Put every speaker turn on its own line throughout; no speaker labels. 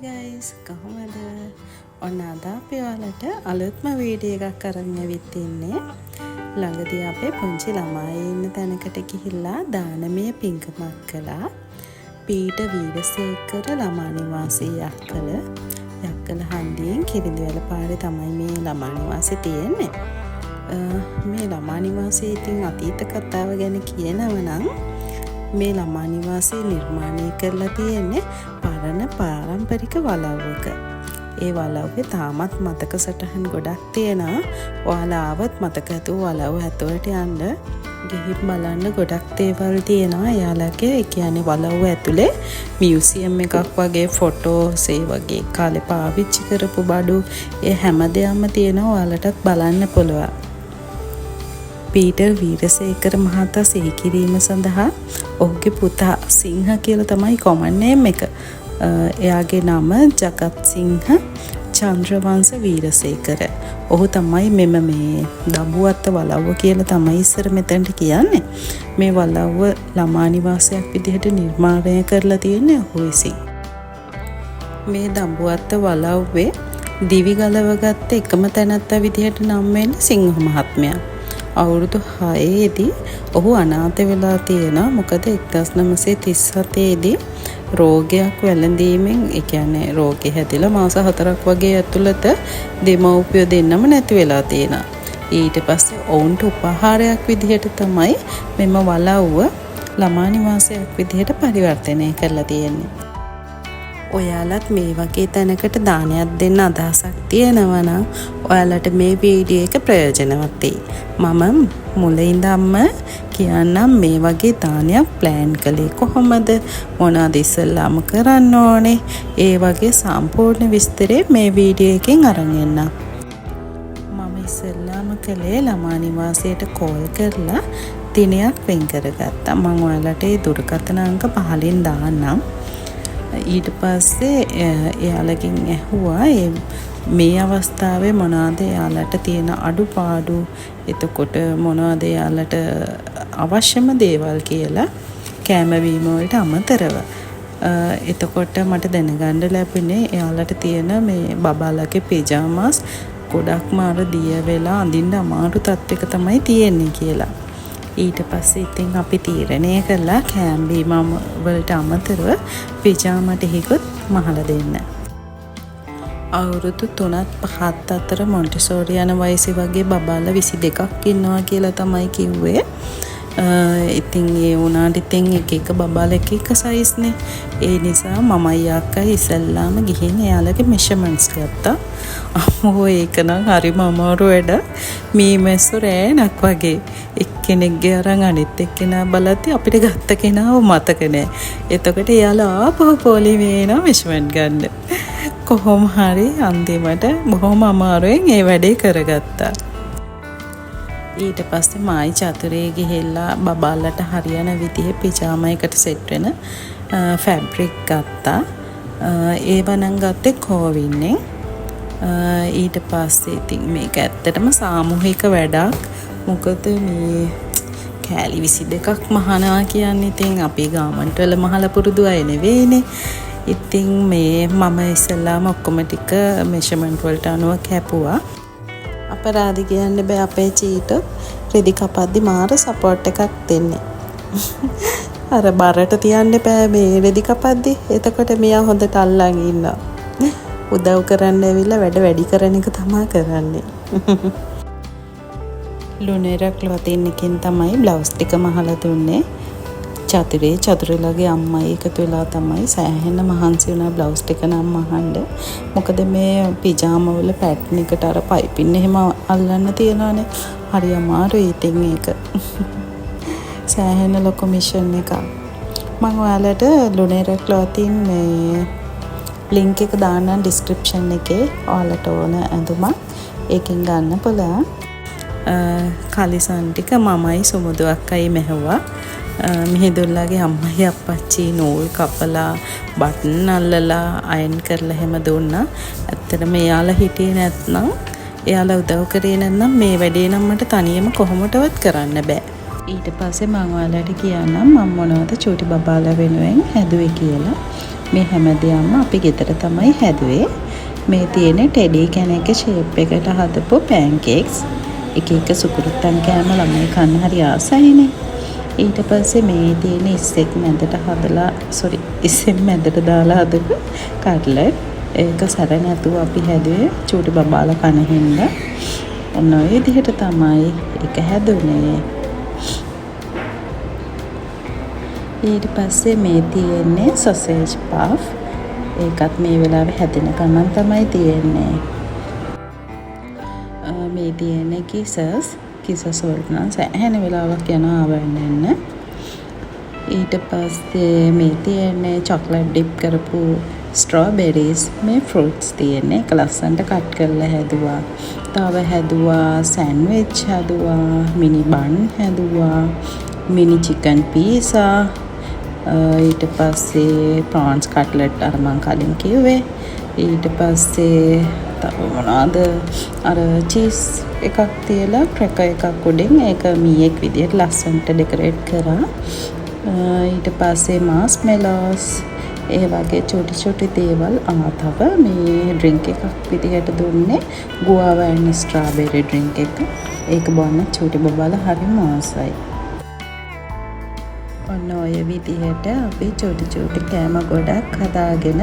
Guys, කොහොමද? ඔන්න අද අපි ඔයාලට අලුත්ම වීඩියෝ එකක් අරන් ඇවිත් ඉන්නේ. ළඟදී අපේ පුංචි ළමයි ඉන්න තැනකට ගිහිල්ලා දානමය පින්කමක් කළා. පීටර් වීරසේකර ළමා නිවාසය යක්කල යක්කල හන්දියෙන් කිරිඳිවැල පාරේ තමයි මේ ළමා නිවාසය තියෙන්නේ. මේ ළමා නිවාසයේ ඉතින් අතීත කතාව ගැන කියනව නම්, මේ ළමා නිවාසය නිර්මාණය කරලා තියෙන්නේ පරණ පාරම්පරික වලව්වක. ඒ වලව්වේ තාමත් මතක සටහන් ගොඩක් තියෙනවා. ඔයාලා ආවත් මතක ඇතුව වලව්ව ඇතුළට යන්න. ගිහින් බලන්න, ගොඩක් දේවල් තියෙනවා එයාලගේ. ඒ කියන්නේ වලව්ව ඇතුලේ මියුසියම් එකක් වගේ, ෆොටෝස්, ඒ වගේ කාලේ පාවිච්චි කරපු බඩු, ඒ හැම දෙයක්ම තියෙනවා. ඔයාලටත් බලන්න පුළුවන්. පීටර් වීරසේකර මහතා සිහි කිරීම සඳහා ඔහුගේ පුතා, සිංහ කියලා තමයි කොමන් නේම් එක. එයාගේ නම ජගත් සිංහ චන්ද්‍රවංශ වීරසේකර. ඔහු තමයි මෙම මේ දඹුවත්ත වලව්ව කියලා තමයි ඉස්සර මෙතනට කියන්නේ. මේ වලව්ව ළමා නිවාසයක් විදිහට නිර්මාණය කරලා තියෙන්නේ ඔහු විසින්. මේ දඹුවත්ත වලව්වේ දිවි ගලවගත්ත එකම තැනැත්තා විදිහට නම් වෙන්නේ සිංහ මහත්මයා. අවුරුදු 6ේදී ඔහු අනාථ වෙලා තියෙනවා. මොකද 1937 දී රෝගයක් වැළඳීමෙන්, ඒ කියන්නේ රෝගේ හැදිලා මාස 4ක් වගේ ඇතුළත දෙමව්පියෝ දෙන්නම නැති වෙලා තියෙනවා. ඊට පස්සේ ඔවුන්ට උපහාරයක් විදිහට තමයි මෙම වලව්ව ළමා නිවාසයක් විදිහට පරිවර්තනය කරලා තියෙන්නේ. ඔයාලත් මේ වගේ තැනකට දානයක් දෙන්න අදහසක් තියෙනවා නම්, ඔයාලට මේ වීඩියෝ එක ප්‍රයෝජනවත් වෙයි. මම මුල ඉඳන්ම කියන්නම් මේ වගේ දානයක් ප්ලෑන් කළේ කොහොමද, මොනවද ඉස්සෙල්ලාම කරන්න ඕනේ, ඒ වගේ සම්පූර්ණ විස්තරේ මේ වීඩියෝ එකෙන් අරන් එන්නම්. මම ඉස්සෙල්ලාම කළේ ළමා නිවාසයට කෝල් කරලා දිනයක් වෙන් කරගත්තා. මං ඔයාලට ඒ දුරකථන අංක පහලින් දාන්නම්. ඊට පස්සේ එයාලගෙන් ඇහුවා ඒ මේ අවස්ථාවේ මොනවද එයාලට තියෙන අඩුපාඩු, එතකොට මොනවද එයාලට අවශ්‍යම දේවල් කියලා, කෑම බීම වලට අමතරව. එතකොට මට දැනගන්න ලැබුණේ එයාලට තියෙන මේ බබාලගේ පිජාමාස් ගොඩක්ම අර දිය වෙලා අඳින්න අමාරු තත්ත්වයක තමයි තියෙන්නේ කියලා. ඊට පස්සේ ඉතින් අපි තීරණය කළා කෑම බීම වලට අමතරව පිජාමා ටිකකුත් මහලා දෙන්න. අවුරුදු 3ත් 5ත් අතර මොන්ටිසෝරි යන වයසේ වගේ බබාලා 22ක් ඉන්නවා කියලා තමයි කිව්වේ. ඉතින් ඒ වුණාට ඉතින් එක එක බබාලා එක එක සයිස්නේ. ඒ නිසා මමයි අක්කයි ඉස්සෙල්ලාම ගිහින් එයාලගේ මෙෂර්මන්ට්ස් ගත්තා. අම්මෝ, ඒක නම් හරිම අමාරු වැඩක්. මීමැස්සෝ රෑනක් වගේ. එක්කෙනෙක්ගේ අරන් අනිත් එක්කෙනා බලද්දි අපිට ගත්ත කෙනාව මතක නෑ. එතකොට එයාලා ආපහු පොලිමේ එනවා මෙෂර්මන්ට් ගන්න. කොහොම හරි අන්තිමට බොහොම අමාරුවෙන් ඒ වැඩේ කරගත්තා. ඊට පස්සේ මායි චතුරේ ගිහිල්ලා බබාලට හරියන විදිහේ පිජාමා එකට සෙට් වෙන ෆැබ්‍රික් ගත්තා. ඒවා නම් ගත්තේ කෝවින්නෙන්. ඊට පස්සේ ඉතින් මේක ඇත්තටම සාමූහික වැඩක්. මොකද මේ කෑලි 22ක් මහනවා කියන්නේ ඉතින් අපි ගාමන්ට් වල මහලා පුරුදු අය නෙවෙයිනේ. ඉතින් මේ මම ඉස්සෙල්ලාම ඔක්කොම ටික මෙෂර්මන්ට් වලට අනුව කැපුවා. අපරාධ කියන්න බෑ, අපේ චීටොත් රෙදි කපද්දි මාර සපෝට් එකක් දෙන්නේ. අර බරට තියන්න එපා මේ රෙදි කපද්දි. එතකොට මෙයා හොඳට අල්ලන් ඉන්නවා. උදව් කරන්න ඇවිල්ලා වැඩ වැඩි කරන එක තමා කරන්නේ. ලුනේරා ක්ලොතින් එකෙන් තමයි බ්ලවුස් ටික මහලා දුන්නේ. චතුරේ චතුරලාගේ අම්මයි එකතු වෙලා තමයි සෑහෙන මහන්සි වුණා බ්ලවුස් ටික නම් මහන්න. මොකද මේ පිජාම වල පැටර්න් එකට අර පයිපින් එහෙම අල්ලන්න තියෙනවානේ. හරි අමාරුයි ඉතින් ඒක. සෑහෙන ලොකු මිෂන් එකක්. මං ඔයාලට ලුනේරා ක්ලොතින් මේ ලින්ක් එක දාන්නම් ඩිස්ක්‍රිප්ෂන් එකේ. ඔයාලට ඕන ඇඳුමක් ඒකෙන් ගන්න පුළුවන්. කලිසම් ටික මමයි සුමුදු අක්කයි මැහුවා. මිහිදුල්ලාගේ අම්මයි අප්පච්චි නූල් කපලා, බටන් අල්ලලා, අයන් කරලා එහෙම දුන්නා. ඇත්තටම එයාලා හිටියේ නැත්නම්, එයාලා උදව් කරේ නැත්නම් මේ වැඩේ නම් මට තනියම කොහොමටවත් කරන්න බෑ. ඊට පස්සේ මං ඔයාලට කියන්නම් මං මොනවද චූටි බබාලා වෙනුවෙන් හැදුවේ කියලා. මේ හැම දෙයක්ම අපි ගෙදර තමයි හැදුවේ. මේ තියෙන ටෙඩි කෙනෙක්ගේ ෂේප් එකට හදපු පෑන්කේක්ස්. එක එක සුකුරුත්තන් කෑම ළමයි කන්න හරි ආසයිනේ. ඊට පස්සේ මේ තියෙන ඉස්සෙක් මැදට හදලා, සොරි, ඉස්සෙන් මැදට දාලා හදපු කට්ලට්. ඒක සැර නැතුව අපි හැදුවේ චූටි බබාලා කන හින්දා. ඔන්න ඔය විදිහට තමයි ඒක හැදුනේ. ඊට පස්සේ මේ තියෙන්නේ සොසේජ් පෆ්. ඒකත් මේ වෙලාවේ හැදෙන ගමන් තමයි තියෙන්නේ. මේ තියෙන්නේ කිසස්. කිසස් වලට නම් සෑහෙන වෙලාවක් යනවා ආවරණ එන්න. ඊට පස්සේ මේ තියෙන්නේ චොක්ලට් ඩිප් කරපු ස්ට්‍රෝබෙරිස්. මේ ෆෘට්ස් තියෙන්නේ. ඒක ලස්සනට කට් කරලා හැදුවා. තව හැදුවා සෑන්ඩ්විච් හැදුවා, මිනි බන් හැදුවා, මිනි චිකන් පීසා, ඊට පස්සේ ප්‍රෝන්ස් කට්ලට් අර මං කලින් කිව්වේ. ඊට පස්සේ තව මොනවද, අර චීස් එකක් තියලා ක්‍රැකර් එකක් උඩින් ඒක මීයෙක් විදියට ලස්සනට ඩෙකරේට් කරා. ඊට පස්සේ මාස්මෙලෝස්, ඒ වගේ චුටි චුටි දේවල්. තව මේ ඩ්‍රින්ක් එකක් විදිහට දුන්නේ ගුවාවා ඇන්ඩ් ස්ට්‍රාබෙරි ඩ්‍රින්ක් එක. ඒක බොන්න චුටි බබාලා හරිම ආසයි. ඔන්න ඔය විදිහට අපි චුටි චුටි කෑම ගොඩක් හදාගෙන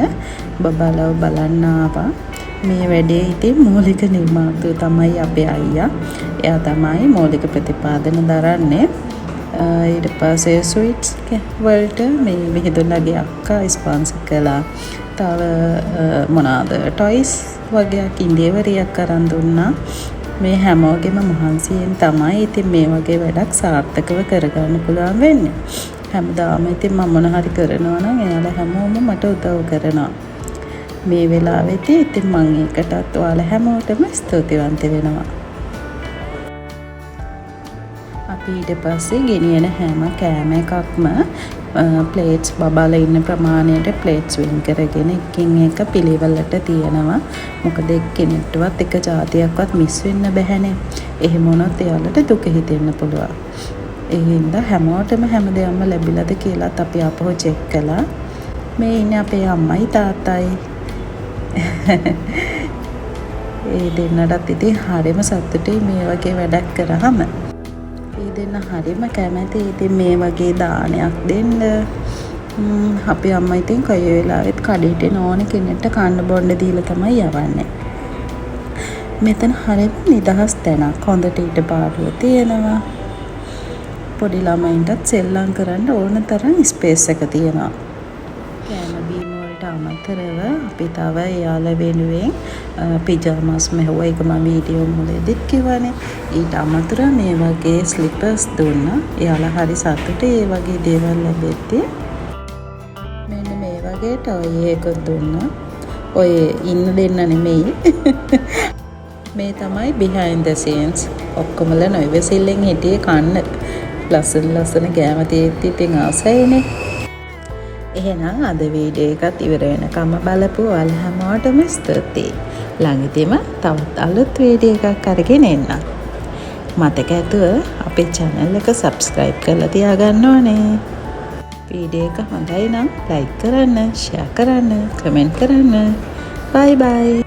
බබාලව බලන්න ආවා. මේ වැඩේ ඉතින් මූලික නිර්මාතෘ තමයි අපේ අයියා. එයා තමයි මූලික ප්‍රතිපාදන දරන්නේ. ඊට පස්සේ ස්වීට්ස් වලට මේ මිහිඳුන්ලගේ අක්කා ස්පොන්සර් කළා. තව මොනවාද, ටොයිස් වගේක් ඉන්දේවරියක් අරන් දුන්නා. මේ හැමෝගෙම මහන්සියෙන් තමයි ඉතින් මේ වගේ වැඩක් සාර්ථකව කරගන්න පුළුවන් වෙන්නේ. හැමදාම ඉතින් මම මොන හරි කරනවා නම් එයාලා හැමෝම මට උදව් කරනවා. මේ වෙලාවෙදී ඉතින් මං ඒකටත් ඔයාලා හැමෝටම ස්තුතිවන්ත වෙනවා. අපි ඊට පස්සේ ගෙනියන හැම කෑම එකක්ම ප්ලේට්ස් බබාලා ඉන්න ප්‍රමාණයට ප්ලේට්ස් වෙන් කරගෙන එකින් එක පිළිවෙලට තියෙනවා. මොකද එක්කෙනෙක්ටවත් එක ජාතියක්වත් මිස් වෙන්න බැහැනේ. එහෙම වුණොත් එයාලට දුක හිතෙන්න පුළුවන්. ඒ හින්දා හැමෝටම හැම දෙයක්ම ලැබිලාද කියලාත් අපි ආපහු චෙක් කළා. මේ ඉන්නේ අපේ අම්මයි තාත්තයි. ඒ දෙන්නටත් ඉතින් හරිම සතුටුයි මේ වගේ වැඩක් කරාම. ඒ දෙන්න හරිම කැමැති ඉතින් මේ වගේ දානයක් දෙන්න. අපේ අම්මා ඉතින් කොයි වෙලාවෙත් කඩේට එන ඕන කෙනෙක්ට කන්න බොන්න දීලා තමයි යවන්නේ. මෙතන හරිම නිදහස් තැනක්. හොඳට ඉඩ පාඩුව තියෙනවා. පොඩි ළමයින්ටත් සෙල්ලම් කරන්න ඕන තරම් ස්පේස් එක තියෙනවා. කෑම බීම වලට අමතරව අපි තව එයාලා වෙනුවෙන් පිජාමාස් මැහුවා. ඒක මම වීඩියෝ මුලදීත් කිව්වනේ. ඊට අමතරව මේ වගේ ස්ලිපර්ස් දුන්නා. එයාලා හරි සතුටුයි ඒ වගේ දේවල් ලැබෙද්දී. මෙන්න මේ වගේ ටොයි එකක් දුන්නා. ඔය ඉන්න දෙන්න නෙමෙයි. මේ තමයි behind the scenes. ඔක්කොමලා නොයිවසිල්ලෙන් හිටියේ කන්න. ලස්සන ලස්සන කෑම තියෙද්දි ඉතින් ආසයිනේ. එහෙනම් අද වීඩියෝ එකත් ඉවර වෙනකම්ම බලපු ඔයාලා හැමෝටම ස්තුතියි. ළඟදීම තවත් අලුත් වීඩියෝ එකක් අරගෙන එන්නම්. මතක ඇතුව අපේ channel එක subscribe කරලා තියාගන්න ඕනේ. වීඩියෝ එක හොඳයි නම් like කරන්න, share කරන්න, comment කරන්න. Bye bye.